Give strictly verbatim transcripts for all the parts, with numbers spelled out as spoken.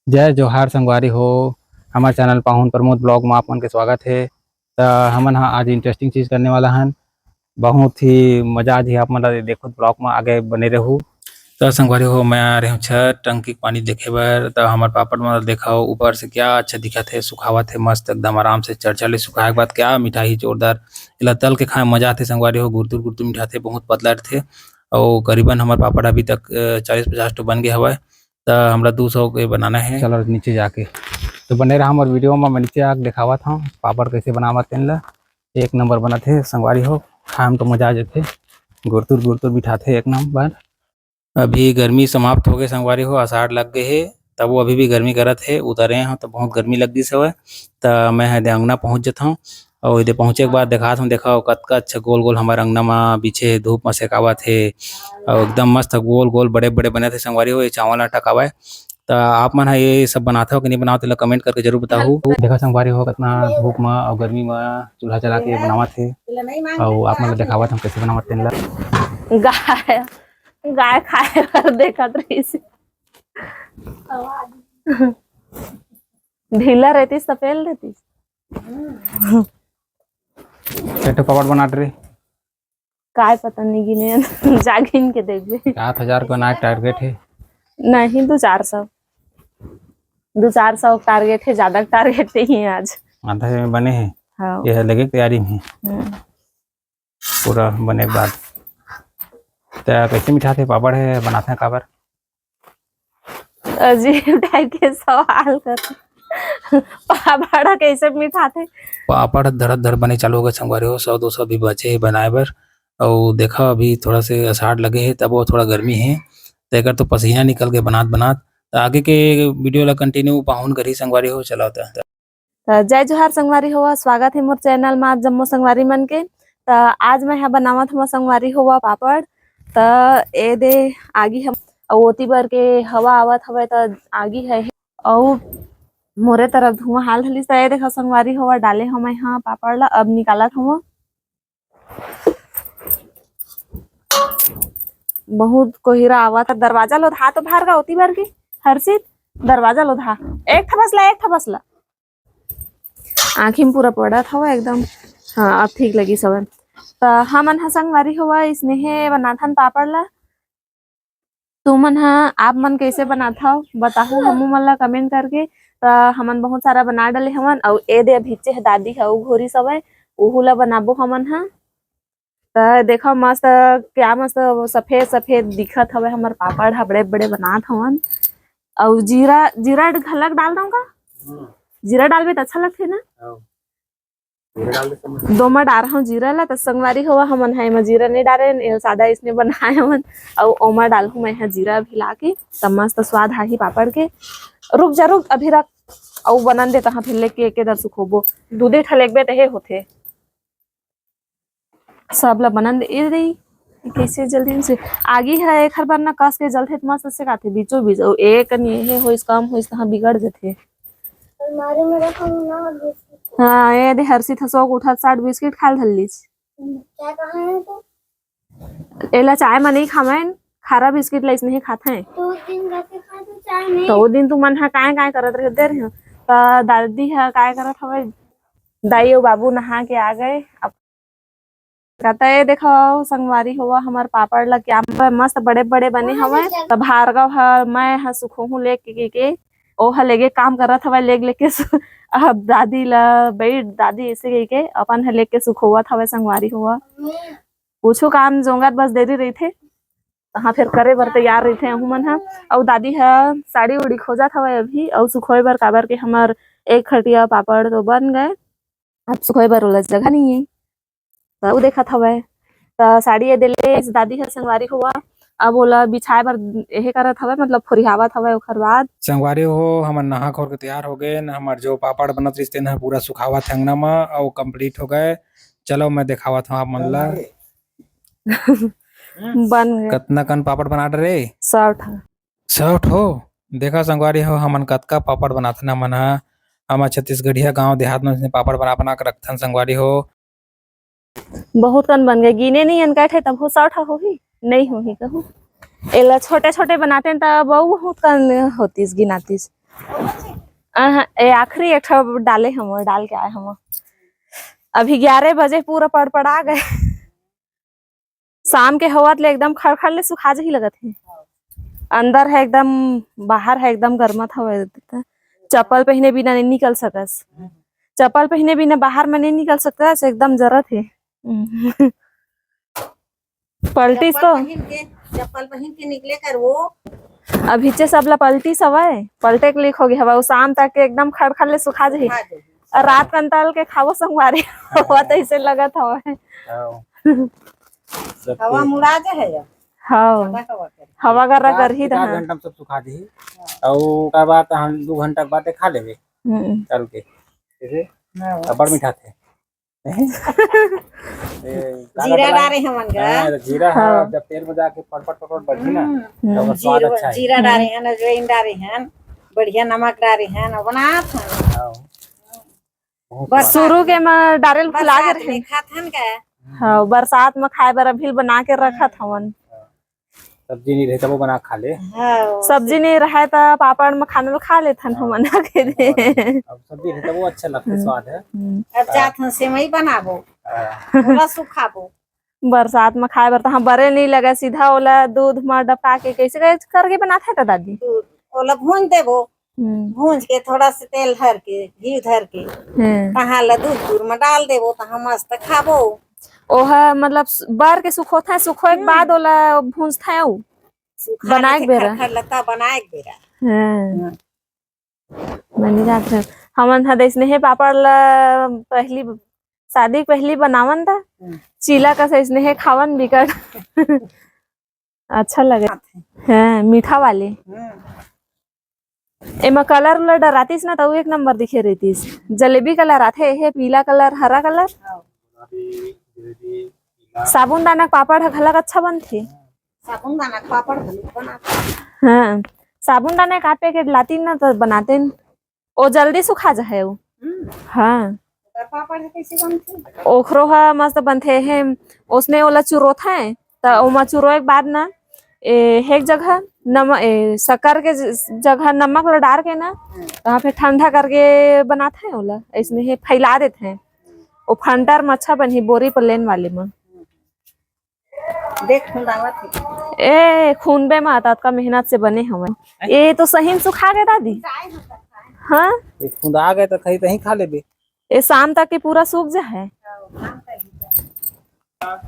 जय जोहार संगवारी हो, हमर चैनल पाहुन प्रमोद ब्लॉग म आप मन के स्वागत हे। त हमन ह आज इंटरेस्टिंग चीज करने वाला हन, बहुत ही मजा आही आप मन ला देखो ब्लॉग म, आगे बने रहू। त संगवारी हो, मैं आ रहे हूँ छत टंकी के पानी देखे बर। त हमर पापड़ मन ला देखो, ऊपर से क्या अच्छा दिखत हे, सुखावत हे मस्त एकदम आराम से। चरचा ले सुखाए के बाद क्या मिठाई जोरदार, एला तल के खाए म मजा आथे संगवारी हो। गुरतुर गुरतुर मिठाथे, बहुत पतला रथे। अउ करीबन हमर पापड़ अभी तक, अ, चालीस पचास ठो बन गे हवय। त हमला दू सौ के बनाना हे। चलो नीचे जाके, तो बने रहा हमर वीडियो म। मैं नीचे आके देखावत हूँ पापड़ कैसे बनावत तेन ला। एक नंबर बनत हे संगवारी हो, खाए म तो मजा आ जाथे। गुरतुर गुरतुर मिठाथे एक नंबर। अभी गर्मी समाप्त हो गए संगवारी हो, अषाढ़ लग गए हे, तब वो अभी भी गर्मी करत हे। उतरे ह तो बहुत गर्मी लग गिस हवय। त मैं ह दे अंगना पहुँच जथौं अउ एदे पहुँचे के बाद देखात हूँ। देखो कतका अच्छा गोल गोल हमर अंगना म बिछे हे, धूप म सेकावत हे अउ एकदम मस्त गोल गोल बड़े बड़े बनत हे संगवारी हो। ये चावल आटा कावय। त आप मन ह ये सब बनाथव कि नहीं बनावत, तेला कमेंट करके जरूर बताहू। देखा संगवारी हो, कितना धूप म अउ गर्मी म चूल्हा जला के बनावत हे अउ आप मन ल देखावत हम कैसे बनावत तेन ला। गाय, गाय खाए बर देखत रहिस। ढीला रहतिस त पेल देतिस। एक ठो पापड़ बनात रही। काय पता नहीं गिने, जा गिन के देखबे। सात हजार को ना टारगेट हे। नहीं, दो चार सौ, दो चार सौ टारगेट हे, ज्यादा टारगेट नहीं है आज। आधा में बने हे। हाँ। ये है लगे तैयारी में। हम्म। पूरा बने के बाद। त कैसे मिठाथे पापड़ हे, बनाथे काबर? अजीब टाइप के सवाल कर। पापड़ कैसे मिठाथे? पापड़ धड़त धड़ बने चालू हो गए संगवारी हो, सौ दो सौ भी बचे हे बनाए बर। अउ देखा अभी थोड़ा से अषाढ़ लगे हे, तब वो थोड़ा गर्मी हे, त एकर तो पसीना निकल के बनात बनात। त आगे के वीडियो ला कंटिन्यू पाहुन करी संगवारी हो, चलाओ त। त जय जोहार संगवारी हो, स्वागत हे मोर चैनल मा आप जम्मो संगवारी मन के। त आज मैं ह बनावत हवं संगवारी हो पापड़। त ए दे आगी हम, अउ ओती बर के हवा आवत हवय त आगी है। अउ मोरे तरफ धुआं हाल धलिस। त ए देखा संगवारी हो, डाले हवं मैं ह पापड़ ला, अब निकालत हवं। बहुत कोहिरा आवत हे। दरवाजा लोधा तो भार गा ओती बर के, हर्षित, दरवाजा लोधा। एक ठा बसला, एक ठा बसला। आँखी में पूरा पड़त हवय एकदम। हाँ, अब ठीक लगिस हवय। त हमन ह संगवारी होवय, इसने हे बनाथन पापड़ ला। तुमन ह, आप मन कैसे बनाथव, बताहू हमू मन ला कमेंट करके। त हमन बहुत सारा बना डले हवन, अउ ए दे अभिच्चे ह दादी ह, उ घोरी सवय, उहू ला बनाबो हमन ह। त देखव मस्त, क्या मस्त सफेद सफेद दिखत हवय हमर पापड़ ह, बड़े बड़े बनात हवन। अउ जीरा, जीरा घलक डाल दंव का? हम्म। जीरा डालबे त अच्छा लगथे ना? हाँ। जीरा डाल दे सब। दो मा डार हूँ जीरा ला, त संगवारी होवा हमन ह एमा जीरा नहीं डारे, ये सादा इसने बनाए हवन। अउ ओमा डाल हूँ मैं ह जीरा भी लाके, त मस्त स्वाद आही पापड़ के। रुक जा, रुक, अभी रख, अउ बनन दे तहाँ फिर लेके एके दर सुखोबो। दूधे ठा लेगबे त हे होथे। सब ला बनन दे, ए दे, कैसे जल्दी से आगी है, एक हर बार ना कस के जलथे, त मस्त से काथे, बीचों बीच, अउ एक कनी हे होइस, कम होइस, तहाँ बिगड़ जथे। अलमारी में रखा हूँ ना, बिस्किट। हाँ, ए दे, हर्षित ह सोक उठत साठ बिस्किट खाल धर लीस। क्या कहा है तू? एला चाय म नहीं खावैन, खारा बिस्किट ला इसने ही खाथें। तो उस दिन घर के खाए थे चाय में। तो वो दिन तुमन ह काय काय करत रहे, दे रहे हो। त दादी ह काय करत हवय, दाई अउ बाबू नहा के आ गए। अब कहता, "ए देखो संगवारी होवा, हमर पापड़ ला क्या मस्त बड़े बड़े बने हवय।" त भार्गव ह, "मैं ह सुखोहूँ लेके के, के।" ओ ह लेगे काम करत हवय, लेग लेके सु-, अब दादी ला, "बैठ दादी," ऐसे कह के अपन ह लेके सुखोवत हवय संगवारी होवा। कुछु काम जोंगत बस देरी रहिथे, तहाँ फेर करे बर तैयार रहिथे अहू मन ह। अउ दादी ह साड़ी उड़ी खोजत हवय अभी, अउ सुखोए बर, काबर के हमर एक खटिया पापड़ तो बन गए, अब सुखोए बर ओला जगह नहीं है। त उ देखत हवय, त साड़ी ये देले दादी ह संगवारी होवा, अब ओला बिछाए बर एहे करत हवय, मतलब फोरिहावत हवय। ओखर बाद संगवारी हो, हमन नहा खोर के तैयार हो गए न, हमर जो पापड़ बनत रहिस तेन ह पूरा सुखावत हे अंगना म, अउ complete हो गए। चलो मैं देखावत हूँ आप मन ला। बन गए। कतना कन पापड़ बना डरे? सौ ठा। सौ ठो? देखा संगवारी हो, हमन कतका पापड़ बनाथन हमन ह। हमर छत्तीसगढ़िया गांव देहात में पापड़ बना बना के रखथन संगवारी हो। बहुत कन बन गए, गिने नहीं अन कहे तब हो सौ ठा होही, नहीं होही कहूँ। एला छोटे छोटे बनाते त बहु बहुत कन होतिस, गिनातिस। अहं, ए आखिरी एक ठो डाले हम, डाल के आए हम। अभी ग्यारह बजे पूरा पड़पड़ा गए। शाम के होवत ले एकदम खड़खड़ ले सुखा जही लगत हे। अंदर है एकदम, बाहर है एकदम गरमत हवे। चप्पल पहिने बिना नहीं निकल सकस। चप्पल पहिने बिना बाहर में नहीं निकल सकस, एकदम जरत हे। पलटिस चप्पल तो पहिन के, चप्पल पहिन के निकले कर वो। अभी चे सब ला पलटिस हवय, पलटे के लिख हो गया हवय। वो शाम तक के एकदम खड़खड़ ले सुखा जही। खा दे। और रात कंताल के खावो संगवारी। वो तो ऐसे लगत हवय। हाँ। हवा मुड़ा जे है अब। हाँ। ज्यादा हवा करे। हवा गर्रा चार, करही चार तहाँ। घंटा में सब सुखा दी। हाँ। और ओकर बाद हम दो घंटा के बाद खा लेबे। हम्म। चल के। कैसे? हाँ। अब बड़ मीठा थे। ए, काला जीरा वाला डारे हमन का। हाँ, तो जीरा है, हाँ। जब तेल में जाके पटपट पटपट बजी ना, हम्म। तो ओकर स्वाद जीरा, अच्छा है। जीरा डारे हैं, अजवाइन डारे हैं, बढ़िया नमक डारे हैं, बनात हैं। हाँ। बहुत बस स्वाद। शुरू के में डारेल भुला गे बरसात रहे। में खात हन का? हाँ, बरसात में खाए बर अभी बना के रखत हवन। सब्जी नहीं रहे तब वो बना खा ले। हाँ, सब्जी नहीं रहे त पापड़ में खाना खा लेथन हाँ। हमन के दे। अब सब्जी रहे तब वो अच्छा लगता है, हम्म। स्वाद है। हम्म। अब जात हन सेवई बनाबो, हाँ। ओला सुखाबो। बरसात में खाए बर तहाँ बरे नहीं लगे, सीधा ओला दूध में डबका के कैसे, कैसे करके बनात है त दादी? दूध, ओला भून देबो। हम्म। भूंज के थोड़ा से तेल धर के, घी धर के, हम्म। तहाँ ला दूध दूध में डाल देबो, तहाँ मस्त खाबो। ओह, मतलब, बर के सुखोथे, सुखोए के हम्म। बाद ओला भूंजथे अउ सुखा बनाए के लेथे बेरा। खरखर लता बनाए के बेरा। हाँ। हाँ। बनी जात है। हमन ह देसने हे पापड़ ला पहली, शादी के पहली बनावन त हम्म। चीला कस अइसने हे खावन बिकट। अच्छा लगे। हाँ, मीठा वाली। हम्म। एमा कलर उलर डरातीस ना, त उ एक नंबर दिखे रहितीस। जलेबी कलर आथे, हे पीला कलर, हरा कलर। हाँ। साबुन दाना के पापड़ ह घलक अच्छा बनथे। साबुन दाना के पापड़ घलो बनाथे। हाँ, साबुन दाना के आध पैकेट लातीन ना, त बनातेन। ओ जल्दी सुखा जाहे ओ। हम्म। हाँ। ओकर पापड़ ह कइसे बनथे? ओखरो ह मस्त बनथे। हे, ओसने ओला चुरोथे, त ओमा चुरोए के बाद ना, ए, एक जगह नम-, ए, शक्कर के ज-, जगह नमक ल डार के ना, हम्म। तहाँ फिर ठंडा करके बनाथे ओला, अइसने ही फैला देथे। ओ फंटर म अच्छा बनही, बोरी प्लेन वाले म। देख, खुंदावत हे। ए, खुंदबे मत, अतका मेहनत से बने हवय। ए तो सही म सुखा गे दादी। हाँ? ये खुंदा गे त खई तहीं खा लेबे। ए शाम तक के पूरा सूख जाहे।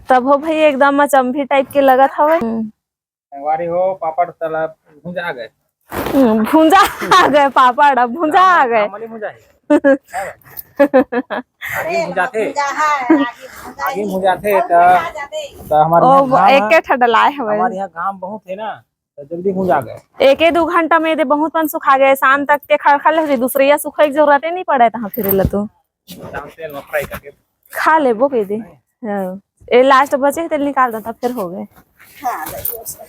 तब हो भाई, एकदम अचंभी टाइप के लगत हवय। हम्म। संगवारी हो, पापड़ तला भुंजा गे। हम्म, भुंजा गे पापड़, अब भुंजा गे। घाम वाली भुंजा हे। आगी भुंजाथे। आगी भुंजाथे त, त हमर ओ, इहाँ घाम एके ठा डलाए हवय। हमर इहाँ घाम बहुत हे ना, त जल्दी भुंजा गे। एके दू घंटा में दे बहुत पन सुखा गे, शाम तक के खड़खड़ ले दूसरिया सुखई के जरूरत ही नहीं पड़े, तहाँ फिर ले तो। शाम तेल में फ्राई करके। खा लेबो के दे। हाँ। ए लास्ट बचे हे, तेल निकाल देता, फिर हो गे। हाँ, देखिए उसको।